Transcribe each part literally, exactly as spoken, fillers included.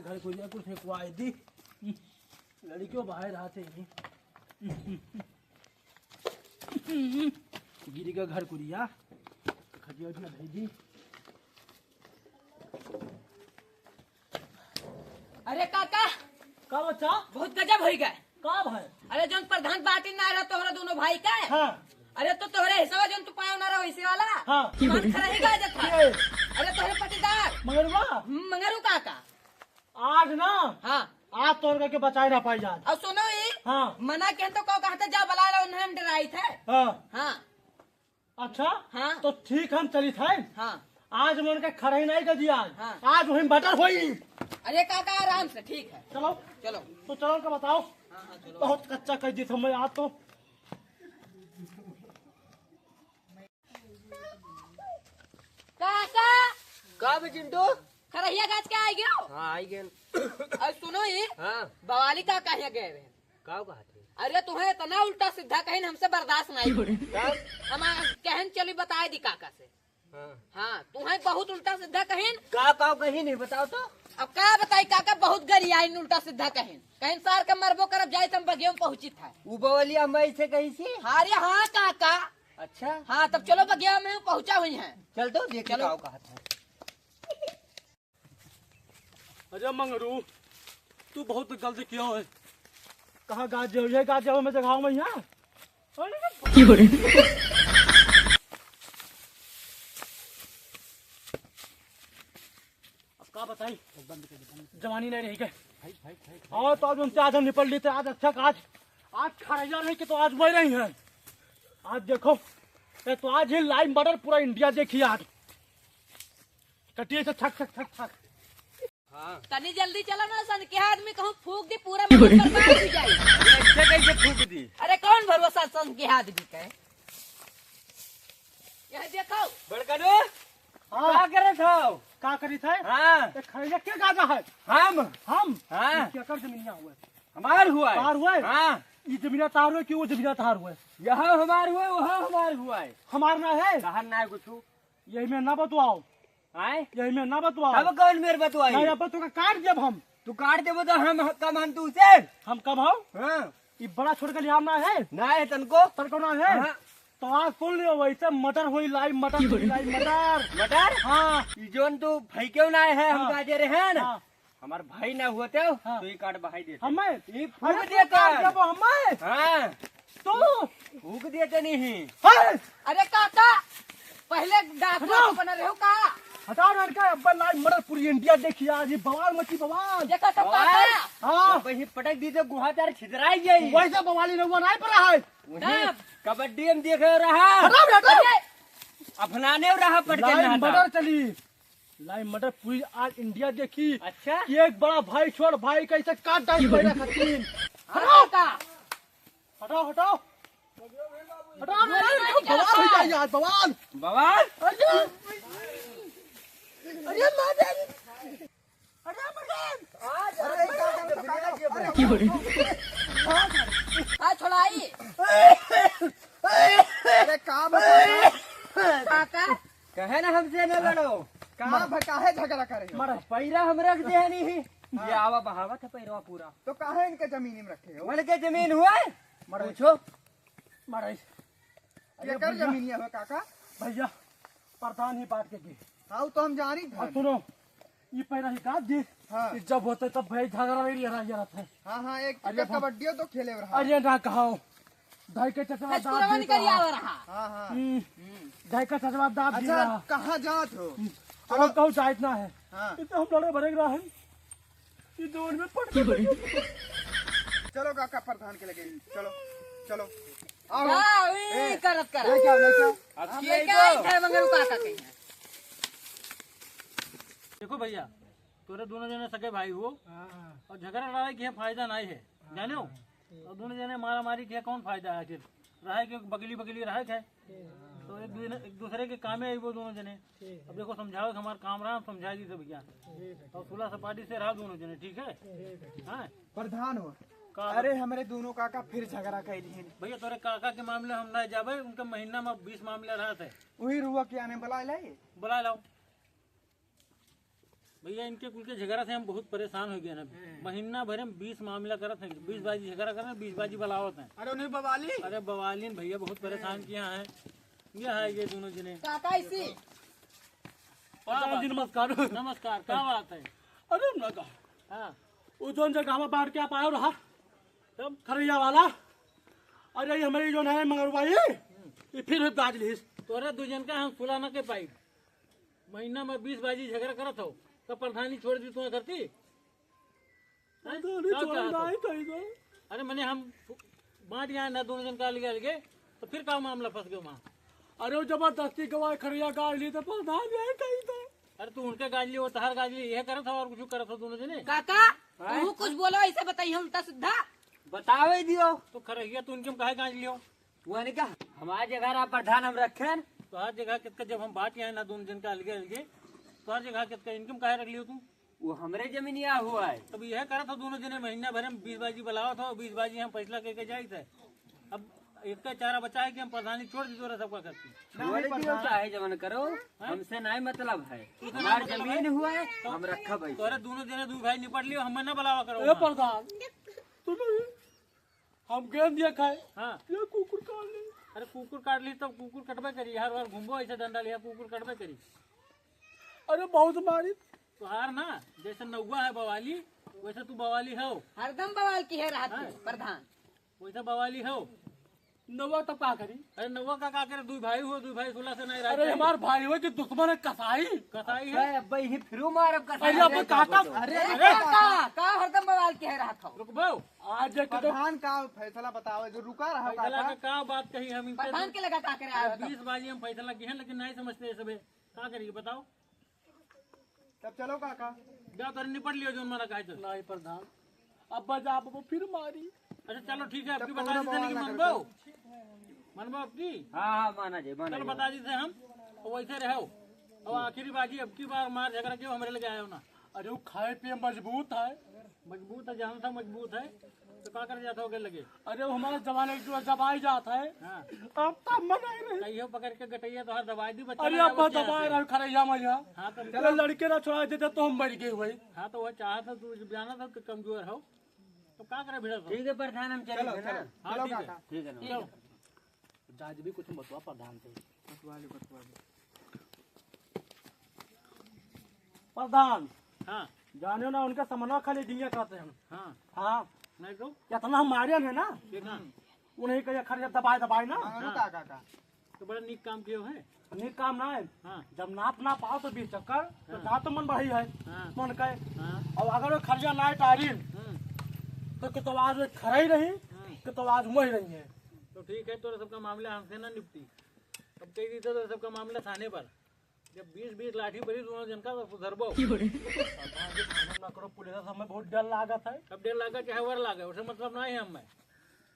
घर कुरिया कुछ एक वाई दी। लड़कियों बाहर आते ही। गिरी का घर कुरिया। खटिया उठिया धई दी। अरे काका, का बच्चा? बहुत गजब होई गए। का भाई? अरे जौन प्रधान बाटी ना रहा तोहरा दोनों भाई का। हाँ। अरे तो तोहरे हिसाब जौन तू पायो ना रहा वैसे वाला। हाँ। मन खराही गा जात है। ये। अरे तोहरे पटीदार। मंगरुआ? हम्म, मंगरू काका। आज ना? हाँ। आज तोहर के बचाए ना पाई आज। और सुनो ई। हाँ। मना के तो कहो कहते जा बुला लो उन्हें हम डराई थे। हाँ। हाँ। अच्छा? हाँ। तो ठीक हम चलित है। हाँ। आज मन के खरही नहीं कर दिया। हाँ। आज वही मटर होई। अरे काका आराम से, ठीक है। चलो। चलो। तो चलो का बताओ। हाँ, हाँ, चलो। बहुत कच्चा कर दी हमें आज तो। काका। का बे चिंटू? खरहिया गाछ के आई गयो? हाँ, आई गेन। और सुनो ही, हाँ। बवाली काका यहाँ गए रहे। का कहत है? अरे तुम्हें इतना उल्टा सीधा कहीं हमसे बर्दाश्त नहीं। तब? हम आ-, कहन चली बताए दी काका से। हाँ। हाँ, तुम्हें बहुत उल्टा सीधा कहीं। का, का कहीं नहीं बताओ तो? अब का बताई काका, बहुत गरियाइन उल्टा सीधा कहीं। कहीं सार के मरबो करब जाए तुम बगियों में पहुँची था। वो बवलिया मैं से कही सी? हाँ रे, हाँ काका। अच्छा। हाँ, तब चलो बगिया में पहुँचा हुई है। चल तो देख चलो। का कहत है। अरे मंगरू, तू बहुत गलती किया है। कहाँ गाज जाओ? ये गाज जाओ, मैं जगाऊँ मैं यहाँ। अरे। अब का बताई? जवानी नहीं रही के। और तो आज उनसे आज हम निपट लेते, आज अच्छा का आज, आज खरैया नहीं कि तो आज वही रही है। आज देखो, ये तो आज ही लाइन बॉर्डर पूरा इंडिया देखी आज। कटिए से छक, छक, छक, छक। हाँ। तनी जल्दी चलो ना, सन के आदमी कहूँ फूक दी, पूरा मंदिर बर्बाद हो जाए। अरे, ऐसे कैसे फूक दी? अरे, कौन भरोसा सन के आदमी का है? यह देखो। बड़कनू, हाँ। का करत हो? का करी थे? हाँ। ते खैया के गाजा है? हम। हम? हाँ। ये केकर जमीनिया हुआ है? हमार हुआ है। तार हुआ है? हाँ। ये जमीनिया तार हुआ है कि वो जमीनिया तार हुआ है? यह हमार हुआ है, वह हमार हुआ है। हमार ना है? तहार ना है कुछ। यही में ना बतवाओ। आए? यही में ना बतवाओ। तब कौन मेर बतवाई? नहीं, अब तो का काट देब हम। तू काट देबो तो हम कम हम तू से? हम कम हो? हाँ। ई बड़ा छोट के लिहाज ना है? ना है तनको। तनको ना है? हाँ। तो आज सुन लियो, वैसे मटर होई लाई, मटर होई लाई, मटर। मटर? हाँ। ई जोन तू फेंकेव ना है, हम हाँ। गाजे रहे हैं ना। हाँ। हमार भाई ना होते हो, हाँ। तो ये काट बहाई देते। हमें? ये फूक अरे देते। काट देबो हमें? हाँ। तो? फूक देते नहीं। हाँ। अरे काका, पहले डाकू हटाओ। बना रहे हो का? हटाओ ना इनका, अब लाइव मर्डर पूरी इंडिया देखी आज, ये बवाल मची बवाल। देखा सब बवाल? काका। हाँ। जब वही पटक दी तो गुहा तार छितराई गई। वैसे बवाली रहुआ नहीं पड़ा है। वही तब? कबड्डी हम देखे रहा। हटाओ, हटाओ। अरे। अफनाने रहा पटके लाइव ना था। मर्डर चली। लाइव मर्डर पूरी आज इंडिया देखी। अच्छा। कि एक बड़ा भाई छोड़ भाई कैसे काट डाल पैदा खातिर। हाँ, काका। हटाओ, हटाओ। हटाओ, बोलो हटाओ, नहीं, हटाओ, बवाल हो जाए यार, बवाल। बवाल? अरे, अरे, मार दे। अरे, मदन। अरे, का, का, का, का, का, का, का, का, हाँ, छोड़ाई। अरे, का बता? काका। कहे ना हमसे न लड़ो। का भ-, काहे झगड़ा करे हो? मर पैरा हम रख दे नहीं। हाँ। ये आवा बहावत है पैरवा पूरा। तो काहे इनके जमीन में रखे हो? उनके जमीन हुआ है? मर पूछो। मर। अरे एकर भैया। जमीनिया हो काका? भैया, प्रधान ही बांट के दी। हाँ, तो हम जानी अब था। सुनो, ये पैरा ही काट दी। हाँ। ये जब होते तब भाई झगड़ा नहीं रहा, ये रहता है। हाँ, हाँ, एक अरे चक्कर भा-, कबड्डियो तो खेले रहा। अरे ना कहाओ, ढाई के चचवा दाब ससुरवा भी निकल रहा। आवा रहा। हाँ, हाँ। हम्म। हम्म। ढाई के चचवा दाब भी अच्छा, रहा। कहाँ जात हो? हम्म। चलो। अब कहूँ जाइत ना है। हाँ। इतना हम लड़े भरे रहा है। ये दौड़ में पड़ गए। चलो काका प्रधान के लगे, चलो, चलो। आओ। हाँ, वही ए, करत करत। लेके आओ, लेके आओ। हम लेके आए थे मंगरू काका के यहाँ। देखो भैया, तोरे दोनों जने सगे भाई हो हाँ, हाँ। और झगड़ा लड़ाई के फायदा नहीं है, हाँ, जाने हो? हाँ, ठीक। और दोनों जने मारा मारी के कौन फायदा है आखिर? रहे के बगली बगली रहे के, हाँ। तो एक दूसरे, एक दूसरे के कामे आई वो दोनों जने। ठीक है। अब देखो समझाओ कि हमारा काम रहा, हम समझा दी सब भैया। ठीक है, और ठीक है। सुलह सपाटी से रहा दोनों जने, ठीक है? ठीक है, ठीक है। हाँ? प्रधान हो। का? अरे हमरे दोनों काका फिर झगड़ा कैली हैं। भैया तोरे काका के मामले हम ना जाबे, उनके महीना में बीस मामले रहत है। वही रुआ के आने बुला लाई। बुला लाओ। भैया, इनके कुल के झगड़ा से हम बहुत परेशान हो गए ना। हम्म। महीना भर में बीस मामला करत हैं, बीस बाजी झगड़ा करत हैं, बीस बाजी बलावत हैं। अरे उन्हीं बवाली। अरे बवालीन भैया, बहुत परेशान किया है। ये है ये दोनों जने। काका इसी। प्रधान जी, नमस्कार। नमस्कार, का बात है? अरे, हम ना कहा। हाँ। वो जौन जगह में बांट के आप आयो रहा, तब? खरैया वाला। अरे, ये हमारी जौन है मंगरबाई, हम्म। ये फिर गाज लिहिस। तोरे दू जन का हम सुलह न के पाई। महीना में बीस बाजी झगड़ा करत हो, तो प्रधानी छोड़ दी तुम्हें करती? हैं? प्रधानी का छोड़ चाहत हो? नहीं कही तो। अरे मने हम बांट गया ना दोनों जन का अलगे अलगे, तो फिर का मामला फंस गयो वहाँ? अरे वो जबरदस्ती गवाए खड़िया गाड़ ली तो प्रधान यही कही तो। अरे तू उनके गाड़ ली, वो तहार गाड़ ली, यह करत हो और कुछ करत हो दोनों जने? काका, हैं? तू कुछ बोलो, ऐसे बताइए उल्टा सीधा। बतावे दियो। तो खरहिया तू इनके में काहे गाड़ लियो? वो ने कहा, हमार जगह रहा प्रधान हम रखेन। तोहार जगह कितका जब हम बांट आए ना दोनों जन का अलगे अलगे, तोहार जगह कितका इनके में काहे रख लियो तू? वो हमरे जमीनिया हुआ है। तब यह करत हो दोनों जने महीना भर में बीस बाजी बुलावत हो, बीस बाजी हम फैसला करके जाइत है। अब एक का चारा बचा है कि हम प्रधानी छोड़ दी तोरा सबका करती। छोड़ नहीं, दियो प्रधान। चाहे जवन करो, हैं? हमसे नहीं मतलब है। तू तो हमार नहीं मतलब जमीन है। हुआ है, तो हम रखब है। तोरे दोनों जने दू भाई निपट लियो, हमें ना बुलावा करो ए वहाँ। प्रधान, तू नहीं, हम गेंद ये खाए। हाँ। ये कुकुर काट ले। अरे कुकुर काट ली तो कुकुर कटबे करी, हर बार घूमबो ऐसे डंडा लिया कुकुर कटबे करी। अरे बहुत मारी। तोहार ना जैसे नौवा है बवाली, वैसे तू बवाली हो। हरदम बवाल की है रहत हाँ। तू, प्रधान। वैसे बवाली हो। नौवा तब का करी? अरे नौवा का, का करे, दुई भाई हो, दुई भाई सुलह से नहीं रहते। अरे हमार भाई हो कि दुश्मन है कसाई। कसाई है? अबे, अबे ही फिरू मारब कसाई। अरे अबे अरे काका। अरे अरे काका, का हरदम बवाल की है रहत हो? रुकबो। आज एक तो प्रधान का फैसला बतावे, जो रुका रहा फैसला काका। का, का बात कही हम इनसे प्रधान तो के लगा का करे आया अरे तब? बीस बाजी हम फैसला किए हैं, लेकिन नहीं समझते ये सबे। का करिए बताओ? तब चलो काका। जा तोरे निपट लियो जोन मारा काहे तो। नहीं प्रधान, अब बजा अब फिर मारी। अच्छा चलो ठीक है, तब अबकी कौनो बता दीजिए बवाल ना कि करो। मनबो? मनबो अबकी? हाँ, हाँ, माना जाए, माना चलो जाए। बता दीजिए हम, तो वैसे रहो। अब आखिरी बाजी, अबकी बार मार झगड़ा क्यों हमरे लगे आयो ना? अरे वो खाए पिए मजबूत है। मजबूत है, जान सा मजबूत है, तो का कर जात हो गए लगे? अरे वो हमारे जमाने की जो दबाई जात है। हाँ। अब तो मन आई रही। कहियो पकड़ के गटैया तो हर दबाई दी बच्चा अरे लगा अब बच्चे दबाए हंसे। रहे खरैया मैया। हाँ, तो अरे लड़के ना छोड़ा देते तो हम मर गए भाई। हाँ, तो वो चाहत है, तू जाना था तो कमजोर हो, तो का करे भिड़ा था? ठीक है प्रधान, हम चले चलो, थे ना। चलो, हाँ, चलो ठीक है। काका। ठीक है ना। चलो। जाज भी कुछ बतवा प्रधान से। बतवा ले, बतवा ले। प्रधान। हाँ। जाने ना उनका समनवा खाली डिंगे कहते हैं। हाँ। हाँ। नहीं तो? इतना हम मारे हैं ना। कितना? उन्हीं का ये खर्चा दबाए दबाए ना। हाँ, हाँ। का, का, का? तो बड़ा नीक काम कियो है। नीक काम ना है। हाँ। जब नाप ना पाओ तो बीस चक्कर, तो हाँ। जहाँ तो मन बढ़ी है। हाँ। मन कहे। हाँ। और अगर वो खर्चा ना है टायरिन, हम्म। तो कि तो आज वो खराई रही, हाँ। कि तो आज वही रही है। तो ठीक है, तोरा सबका मामला हमसे ना निपटी। अब कह दी तो सबका मामला थाने पर। जब बीस बीस लाठी पड़ी दोनों जन का, तो सुधरबो। की हो रे? प्रधान जी, थाना ना करो, पुलिस से हमें बहुत डर लागत है। अब डर लागे चाहे वर लागे, उसे मतलब ना है हमें।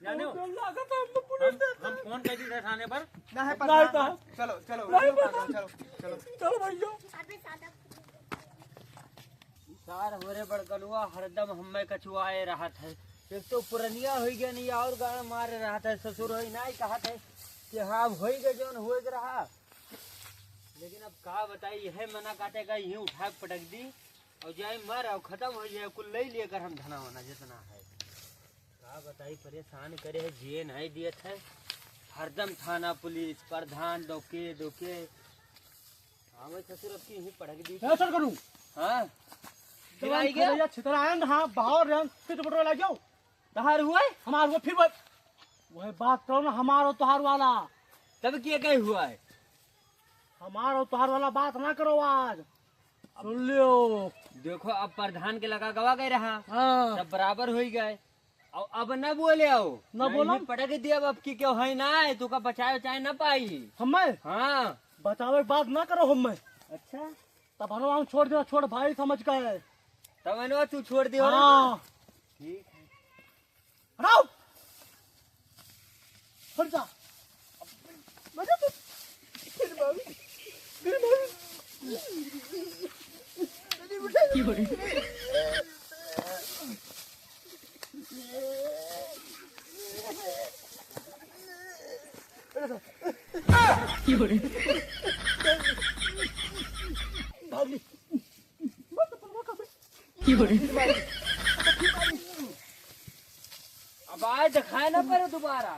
जाने हो? डर लागत है, हम तो पुलिस हम, से हम फोन कर दी था थाने पर। ना है नहीं प्रधान। था। चलो, चलो, नहीं चलो, पता। चलो, चलो। चलो भैया। सार होरे बड़कनुआ हरदम हमें कछुआए रहत है। एक तो पुरनिया होई गया नहीं और गाना मारे रहत है। ससुर होई ना ही कहत है कि हाँ, अब होई गए जौन होए के रहा। लेकिन अब का बताई, यह मना काटे का यहीं उठा के पटक दी और जाए मर और खत्म हो जाए, कुल ले लिए कर हम धना वना जितना है। का बताई, परेशान करे है, जिए नहीं दियत है। हरदम थाना पुलिस, प्रधान डोके, डोके। हाँ, मैं ससुर अब की यहीं पटक दी। ए, सर करूँ। हाँ। जवान फिर आई गया? खड़े या छितरा आए ना, हाँ, बाहर रहन, फिर बटोर ला जाओ। तहार हुआ है? हमार हुआ, फिर बात, वही बात करो ना, हमार और तोहार वाला। तब क्या कहे हुआ है? हमार और तोहार वाला बात ना करो आज। सुन लियो। देखो, अब प्रधान के लगा गवा गए रहा। हाँ। सब बराबर हो ही गए। और अब न बोले आओ। न नहीं, बोलो। पटक दिया अब की क्यों है ना, तू का बचाए, बचाए ना पाई। हमें? हाँ। बचावे के बात ना करो हमें। अच्छा। तब हम छोड़ दिया, छोड़ भाई समझ का है। तब अनवा तू छोड़ दियो ना। हाँ। ठीक है। हटाओ। हट जा। मजा तो फिर बाबू, फिर बाबू। भाग ली। अब आए देखाए ना पड़े दोबारा।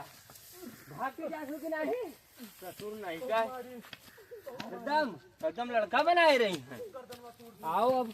भाग के जासु कि नहीं? ससुर नहीं का? एकदम, एकदम लड़का बनाए रही हैं। आओ अब।